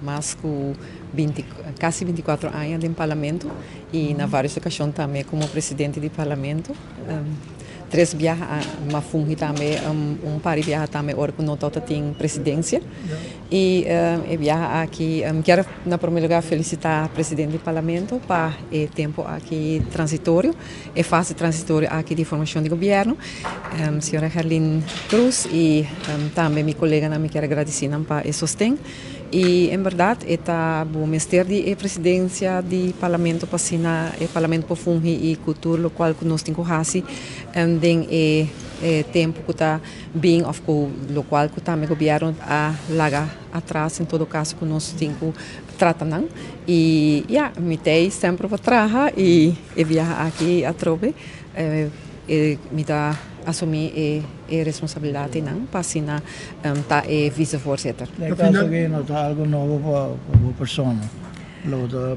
Mas ku binti, kasi 24 aña den Parlamento i na vários okashon tambe komo presidente di Parlamento. Tres biaha m'a fungi tambe, un par di biaha tambe ora ku no tabata tin presidensia. I e biaha aki mi kier na prome lugar felisitá presidente di Parlamento pa e tempu aki transitorio, e fase transitorio aki di formashon di gobièrnu, señora Gerlin Croes i tambe mi koleganan mi kier a gradisí nan pa e sosten. I en bèrdat e ta bo mester di e presidensia di Parlamento pa asina e Parlamento por fungi i ku tur lokual ku nos tin ku hasi den e tempu ku ta bin òf ku lokual ku tambe gobièrnu a laga atras en todo kaso ku nos tin ku trata nan. I ya, mi t'ei semper pa traha i e biaha aki atrobe mi ta asumí e. E responsabilidad einan pa asina ta e vicevoorzitter. Den caso aki no ta algo nobo pa bo persona. Lo bo ta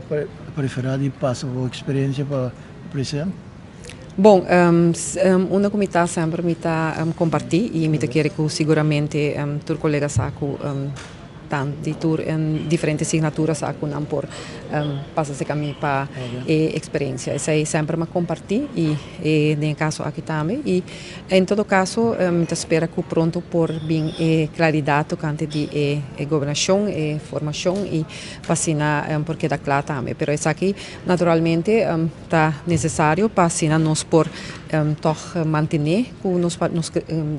prefera di pasa bo experiencia pa president? Bon, unda cu mi ta semper mi ta comparti y mi ta kere cu siguramente tur colega sa cu Tan di tur diferente signatura sa ku nan por pasa serka mi pa e eksperensia. Esei semper mi a kompartí i den e kaso aki tambe. I en todo kaso mi ta spera ku pronto por bin e klaridat tokante di e gobernashon, e formashon i pa asina por keda kla tambe. Pero esaki naturalmente ta nesesario pa asina nos por tòg mantené ku nos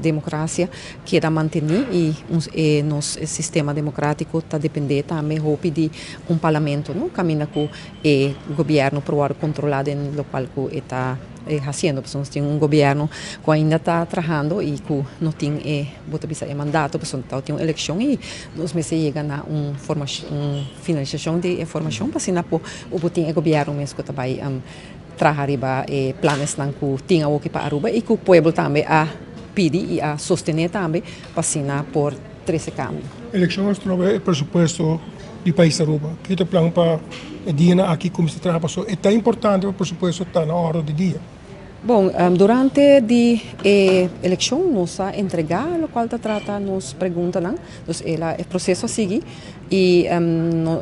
demokrasia keda mantení i e nos sistema demokratiko ta dependé tambe hopi di un parlamento no kaminda ku e gobièrnu por wòrdu kontrolá den lokual ku e ta hasiendo pasobra nos tin un gobièrnu ku ainda ta trahando i ku no tin e bo ta bisa e mandato pasobra tabatin un elekshon i nos mester yega na un un finalisashon di e formashon pa asina por bo tin e gobièrnu mes ku ta bai traha riba e planesnan ku tin awoki pa Aruba i ku pueblo tambe a pidi i a sostené tambe pa asina por trese kambio. Elekshon a stroba e presupuesto di pais Aruba. Ki ta e plan pa e dianan aki kuminsá traha pasobra e ta importante pa presupuesto ta na òrdu di dia? Bon, durante di e elekshon nos a entregá lokual ta trata nos preguntanan. Dus e la e proseso a sigui i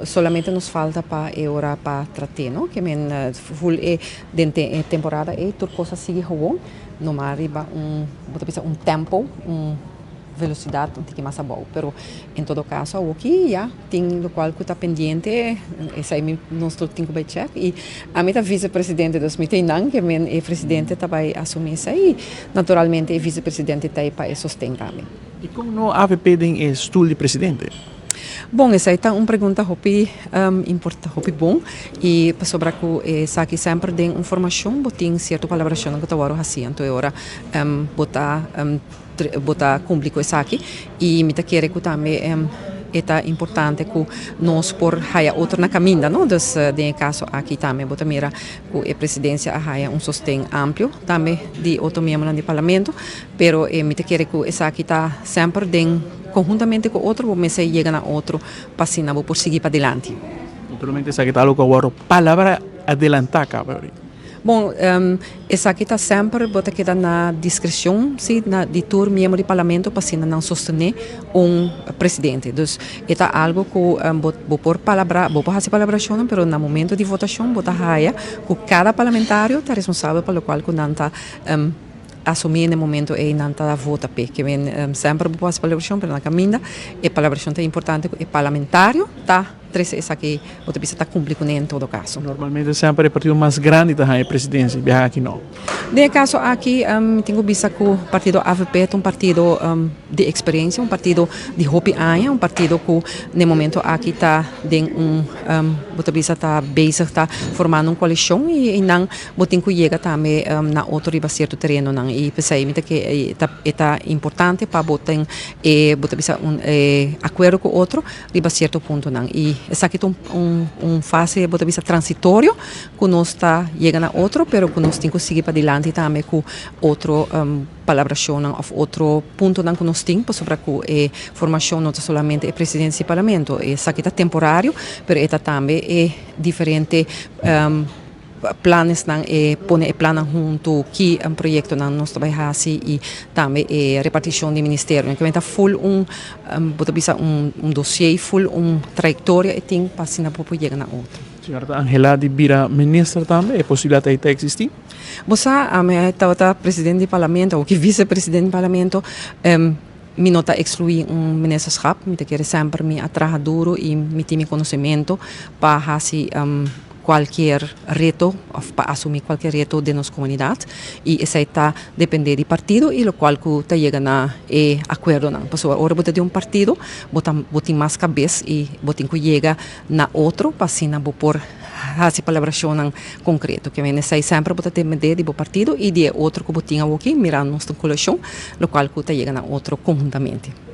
solamente nos falta pa e ora pa trat'é, no? Ke men ful e den e temporada ei tur kos a sigui gewoon, numa riba un, bo ta bisa un tempo, un velosidat un tiki mas abou. Pero en todo kaso awoki ya tin lokual ku ta pendiente, esei mi nos tur tin ku bai chèk i ami ta visepresidente dus mi ta einan ke men e presidente ta bai asumí esei i naturalmente e visepresidente ta ei pa e sosten tambe. I kon no avp den e stul di presidente? Bon, esei ta un pregunta hopi importa, hopi bon i pasobra ku esaki semper den un formashon bo tin sierto palabrashonnan ku ta wòrdu hasi, anto e ora bo ta bo ta kumpli ku esaki i mi ta kere ku tambe e ta importante ku nos por haya otro na kaminda, no? Dus den e kaso aki tambe bo ta mira ku e presidensia a haya un sosten amplio tambe di otro miembronan di parlamento. Pero mi ta kere ku esaki ta semper den konhuntamente ku otro bo mester yega na otro pa asina bo por sigui padilanti. Naturalmente esaki ta algo ku a wòrdu palabra adelantá kaba ahorita. Bon, esaki ta semper bo ta keda na diskreshon si na di tur miembro di parlamento pa asina nan sostené un presidente. Dus e ta algo ku bo bo por palabra bo por hasi palabrashonnan pero na momento di votashon bo ta haya ku kada parlamentario ta responsabel pa lokual ku nan ta Asumí n'e momento ei nan ta vota p'e. Ke men semper bo por hasi palabrashon, pero na kaminda e palabrashon ta importante ku e parlamentario ta trese esaki bo ta bisa ta kumpli kuné en todo kaso. Normalmente semper e partido mas grandi ta haña e presidensia, biaha aki no. Den e kaso aki mi tin ku bisa ku partido avp ta un partido di eksperensia, un partido di hopi aña, un partido ku n'e momento aki ta den un bo ta bisa ta bezig ta formando un koalishon i nan Bo tin ku yega tambe na otro riba sierto terenonan i p'esei mi ta ke e ta importante pa bo ten e bo ta bisa un e akuerdo ku otro riba sierto puntonan i esaki ta un un fase bo ta bisa transitorio ku nos ta yega na otro pero ku nos tin ku sigui padilanti tambe ku otro palabrashonnan òf otro puntonan ku nos tin pasobra ku e formashon no ta solamente e presidensia di parlamento esaki ta temporario pero e ta tambe e diferente. Planesnan e pone e plannan huntu, ki proyektonan nos ta bai hasi i tambe e repartishon di ministerionan. Kimen ta ful un, bo ta bisa un dosier, ful un trayektoria e tin pa asina bo por yega na otro. Señora ta anhelá di bira minister tambe? E posibilidat ei ta eksistí? Bo sa, ami tabata presidente di parlamento, awor ki visepresidente di parlamento. Mi no ta ekskluí un ministerschap, mi ta kere semper mi a traha duru i mi tin mi konosementu pa hasi kualkier reto òf pa asumí kualkier reto den nos komunidat i esei ta dependé di partido i lokual ku ta yega na e akuerdonan. Pasobra ora bo ta di un partido bo ta bo tin mas kabes i bo tin ku yega na otro pa asina bo por hasi palabrashonnan konkreto. Ke men esei semper bo ta dependé di bo partido i di e otro ku bo tin awoki, mirando nos ta un koalishon, lokual ku ta yega na otro konhuntamente.